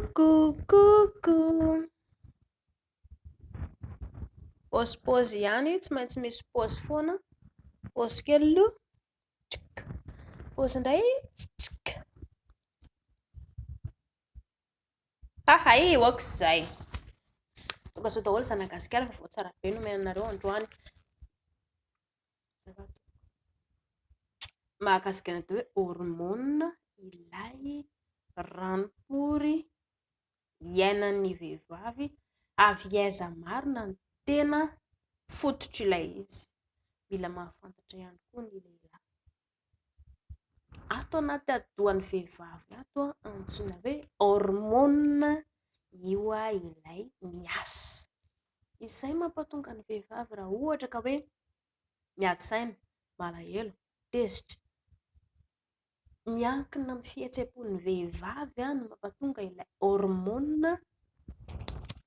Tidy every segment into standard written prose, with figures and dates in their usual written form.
Coucou, coucou. Paozipaozy ihany, tsy maintsy misy paozy foana. Paozy kely aloha. Tsk. Paozy indray. Tsk. Hahay, aok'izay. Tonga soa daholo zanak'i Gasikara fa vaovao tsara be no omena anareo androany. Mahakasika ny atao hoe hormonina ilay ranom-pory iainan'ny vehivavy. Avy aiza marina ny tena fototr'ilay izy? Mila mahafantatra ihany koa ny lehilahy. Ato anaty atidohan'ny vehivavy ato antsoina hoe hormonina io ilay miasa. Izay mampatonga ny vehivavy raha ohatra ka hoe miady saina, malahelo, tezitra. Miankina amin'ny fihetseham-pon'ny vehivavy no mampatonga ilay hormonina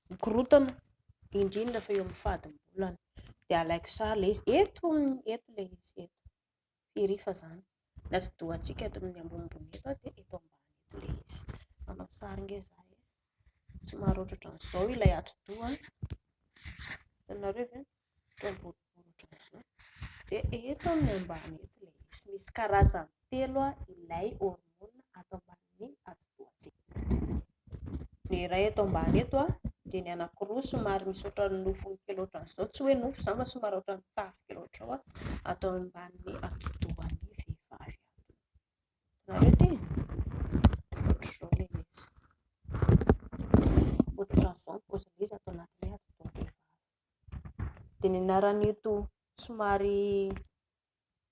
mikorontana, indrindra fa eo amin'ny fadimbolana. Dia alaiko sary ilay izy, eto eto ilay izy, eto. Firifa izany. Ny atidohantsika eto amin'ny ambonimbony eto dia eto ambany eto ilay izy. Manao sary nge izaho e. Somary ohatrohatran'izao ilay atidoha. Hitanareo ve? Ohatran'ny boribory ohatran'izao. Dia eto amin'ny ambany eto ilay izy. Misy karazany telo ilay hormonina ato ambanin'ny atidohantsika. Ny iray eto ambany eto dia ny anankiroa somary misy ohatran'ny nofony kely ohatran'izao. Tsy hoe nofo izany fa somary ohatran'ny tavy kely ohatr'izao ato ambanin'ny atidohan'ny vehivavy ato. Hitanareo ity? Ohatr'izao ilay izy. Ohatrohatran'izao ny paozin'ilay izy ato anatin'ny atidohan'ny vehivavy. Dia ny anaran'ito somary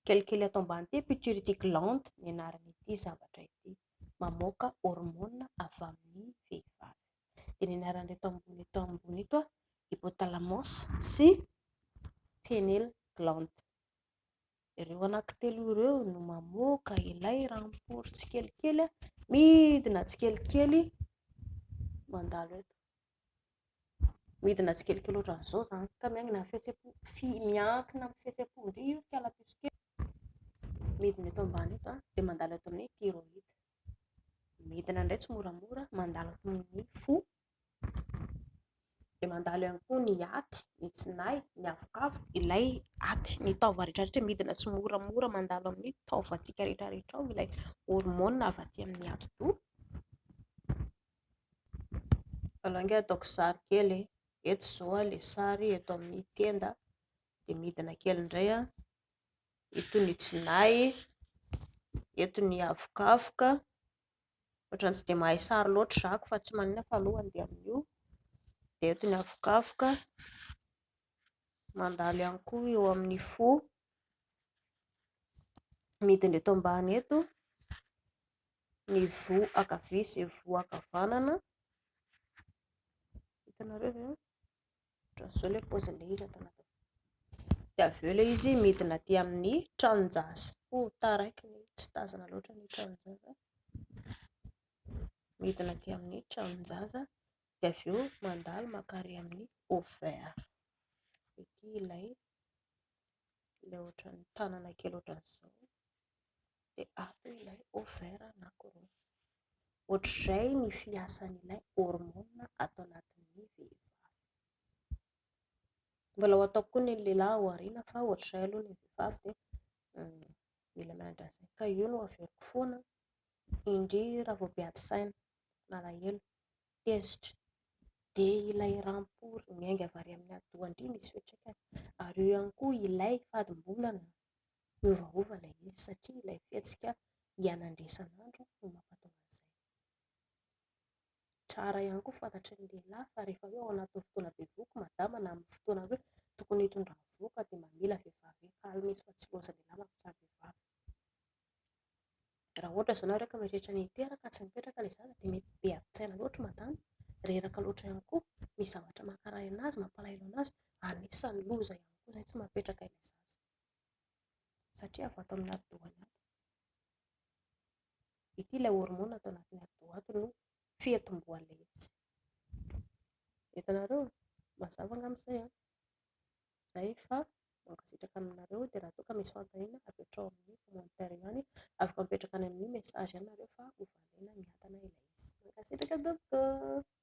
kelikely ato ambany ity, pituitary gland ny anaran'ity zavatra ity. Mamoaka hormonina avy amin'ny vehivavy. Dia ny anaran'ireto ambony eto ambony ito, hypothalamus sy pineal gland. Ireo anankitelo ireo no mamoaka ilay ranom-pory tsikelikely, midina tsikelikely mandalo eto. Midina tsikelikely ohatran'izao izany. Ka miankina amin'ny fihetseham-po, miankina amin'ny fihetseham-po indray io kala-piso kely. Midina eto ambany eto dia mandalo eto amin'ny thyroïde. Midina indray tsimoramora, mandalo eto amin'ny fo. Dia mandalo ihany koa ny aty, ny tsinay, ny avokavoka, ilay aty, ny taova rehetrarehetra midina tsimoramora mandalo amin'ny taovantsika rehetrarehetra ao ilay hormonina avy aty amin'ny atidoha. Aleo ange ataoko sary kely e. Eto izao ilay sary eto amin'ny tenda dia midina kely indray. Eto ny tsinay, eto ny avokavoka. Ohatran'ny tsy dia mahay sary loatra izaho fa tsy maninona fa aleo handeha amin'io. Dia eto ny avokavoka, mandalo ihany koa eo amin'ny fo, midina eto ambany eto ny voa ankavia sy voa ankavanana. Hitanareo ve? Ohatran'izao ilay paozin'ilay izy ato anatiny. Dia avy eo ilay izy midina aty amin'ny tranon-jaza. Oh, taraiky ny tsy tazana loatra ny tranon-jaza. Midina aty amin'ny tranon-jaza. Dia avy eo mandalo mankary amin'ny ovaire. Ity ilay ilay ohatran'ny tanana kely ohatran'izao. Dia ato ilay ovaire anankiroa. Ohatr'izay ny fiasan'ilay hormonina ato anatin'ny vehivavy. Mbola ho ataoko koa ny lehilahy ao aoriana fa ohatr'izay aloha ny vehivavy dia mila mianatra an'izay. Ka io no averiko foana, indrindra raha vao be ady saina, malahelo, tezitra, dia ilay ram-pory miainga avy ary amin'ny atidohan-dry misy fiantraikany. Ary eo ihany koa ilay fadimbolana miovaova ilay izy satria ilay fihetsika iainandry isan'andro no mampatonga an'izay. Tsara ihany koa fantatry ny lehilahy fa rehefa hoe ao anatin'ny fotoana bevohoka madama na amin'ny fotoana hoe tokony hitondra vohoka dia mba mila vehivavy calme izy fa tsy loza lehilahy mampijaly vehivavy. Raha ohatra izao nareo ka mieritreritra ny hiteraka tsy mipetraka ilay zaza dia mety be adin-tsaina loatra madama, reraka loatra ihany koa, misy zavatra mankarary anazy, mampalahelo anazy, anisan'ny loza ihany koa izay tsy mahapetraka ilay zaza satria avy ato amin'ny atidohany ato. Ity ilay hormone ato anatin'ny atidoha ato no fiatombohan'ilay izy. Hitanareo? Mazava angamba izay an? Izay fa mankasitraka aminareo dia raha toa ka misy fanontaniana apetraho amin'ny commentaire ihany. Afaka mipetraka any amin'ny message ihany nareo fa ho valiana miadana ilay izy. Mankasitraka. Mankasitraka tompoko.